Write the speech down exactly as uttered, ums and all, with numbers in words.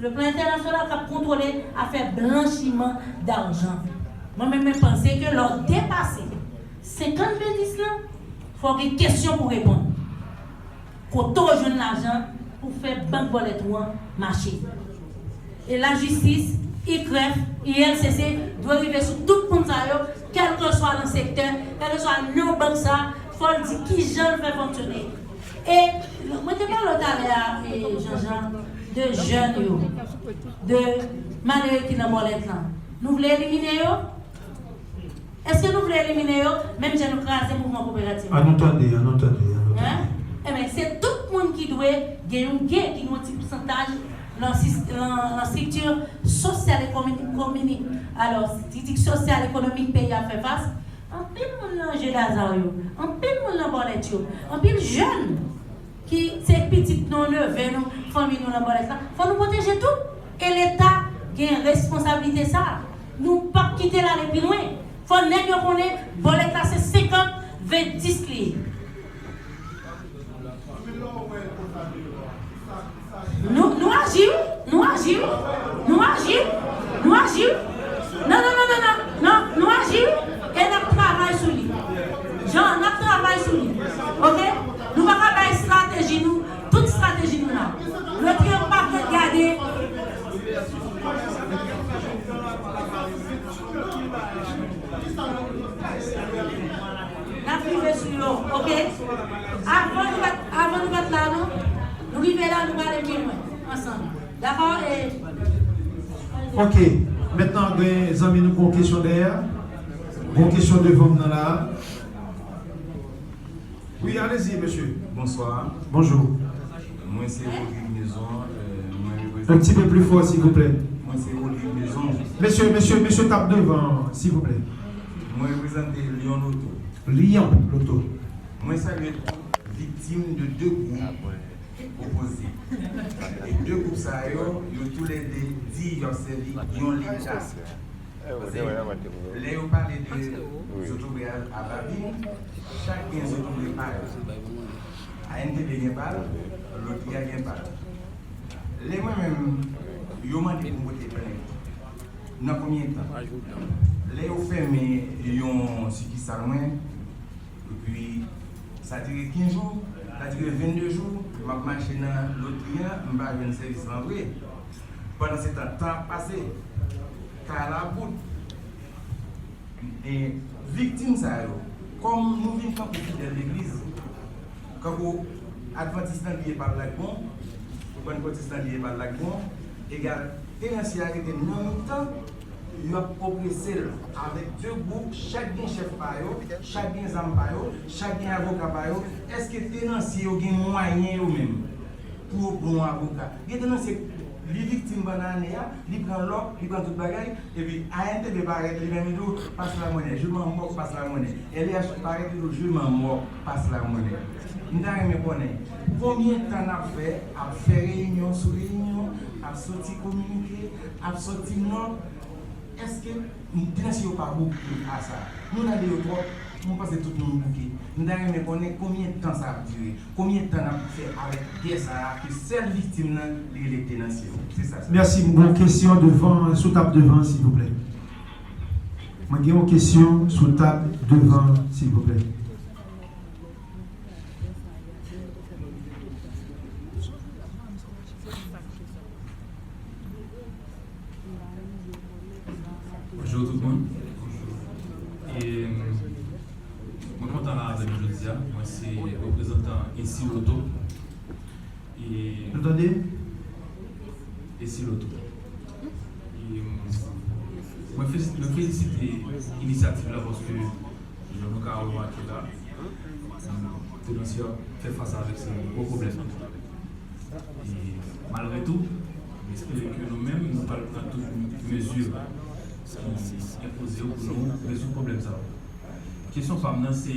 Le plan entènasyonal k ap kontwole afè blanchiman dajan. Mwen menm, mwen panse ke lè w depase senkant ven dis lan, fò w gen kesyon pou reponn. Kote w jwenn lajan pou fè bank bòlèt ou an mache? E lajistis, I K R E F, I L C C dwe rive sou tout moun sa yo, kèlkeswa nan sektè, kèlkeswa nan bank sa, fò l di kijan l fè fonksyone. E mwen te pale w talè a, e, Jean-Jean, de jèn yo, de malere ki nan bòlèt lan. Nou vle elimine yo? Èske nou vle elimine yo? Menm jan nou kraze mouvman kooperatif. An nou tande, an nou tande, an nou tande. Hein? Enben, se tout moun ki dwe gen yon, gen, ki gen yon ti pousantaj nan sis-, nan, nan estrikti sosyal ekonomik, ekonomik. Alò, estrikti sosyal ekonomik peyi a fè fas. Anpil moun nan je dazar yo, anpil moun nan bòlèt yo, anpil jèn ki se pitit nou, neve nou, fanmi nou nan bòlèt la. Fò nou pwoteje tou. E Leta gen responsablite sa. Nou p ap kite l ale pi lwen. Fò nèg yo konnen bòlèt la se senkant ven dis li ye. Nou, nou aji wi, nou aji wi, nou aji, nou aji. Non, non, non, non, non, non, nou aji wi. E n ap travay sou li. Jan, n ap travay sou li. Oke? Nou pa ka bay estrateji nou, tout estrateji nou la. Lòt yo pa vle gade. N ap rive sou yo, oke? Avan nou bat, avan nou bat la, non? Nou rive la, nou prale pi lwen ansanm. Dakò? E... Ok. Mentnan, gen zanmi nou ki gen yon kesyon dèyè. Gen yon kesyon devan m nan la. Oui, allez-y, monsieur. Bonsoir. Bonjour. Mwen se Rodrigue Maison, euh, mwen reprezante... Un petit peu plus fort, s'il vous plaît. Mwen se Rodrigue Maison. Mesye, mesye, mesye, tap devan, silvouplè. Mwen reprezante Lyon Lotto. Lyon Lotto. Mwen salye tout viktim de de gwoup opoze. E de gwoup sa yo, yo toulède di y ap sèvi yon Leta. Paske lè yo pale de zotobre a, a Babin, chak gen zotobre pa yo. A N T B gen pa l, lotri a gen pa l. Lè mwen menm, yo mande pou m pote plent, nan konbyen tan? Lè yo fèmen yon sikisal mwen, epi sa dire kenz jou, sa dire vennde jou, m ap mache nan lotri a, m pa jwenn sèvis lan vre. Pandansetan, tan ap pase, kay la ap bout. E viktim sa yo, kòm nou vin kanpe fidèl legliz, kankou advantis nan liye pa l la k bon, pannkòtis nan liye pa l la k bon, egal, tenansye a rete nan mitan, y ap oprese l avèk de gwoup, chak gen chèf pa yo, chak gen zam pa yo, chak gen avoka pa yo. Èske tenansye yo gen mwayen yo menm pou yo pran yon avoka? Gen tenansye, li viktim pandan ane a, li pran lòk, li pran tout bagay, epi A N T B parèt li menm, li di w, passe la monnaie, je m'en moque, passe la monnaie. L D H parèt, li di w, je m'en moque, passe la monnaie. M ta renmen konnen konbyen tan n ap fè, ap fè reyinyon sou reyinyon, ap soti kominike, ap soti nòt. Èske tenansye yo pa bouke a sa? Nou tande yo twòp, mwen panse tout moun bouke. M ta renmen konnen konbyen tan sa ap dire, konbyen tan n ap fè avèk gè sa a ke sèl viktim nan li rele tenansye yo. Se sa. Mèsi. M gen yon kesyon devan, sou tab devan, silvouplè. Mwen gen yon kesyon sou tab devan, silvouplè. Bonjou tout moun. E, mwen kontan la avè nou jodi a. Mwen se reprezantan Esi Loto. E nou tande? Esi Loto. E, mwen fesi-, mwen felisite inisyativ la paske jan nou ka remake la, tenansye ap fè fas avèk se gwo pwoblèm. E malgre tou, m espere ke nou menm, nou pral pran tout mezi ki enpoze yo pou nou rezoud pwoblèm sa yo. Kesyon pa m nan se,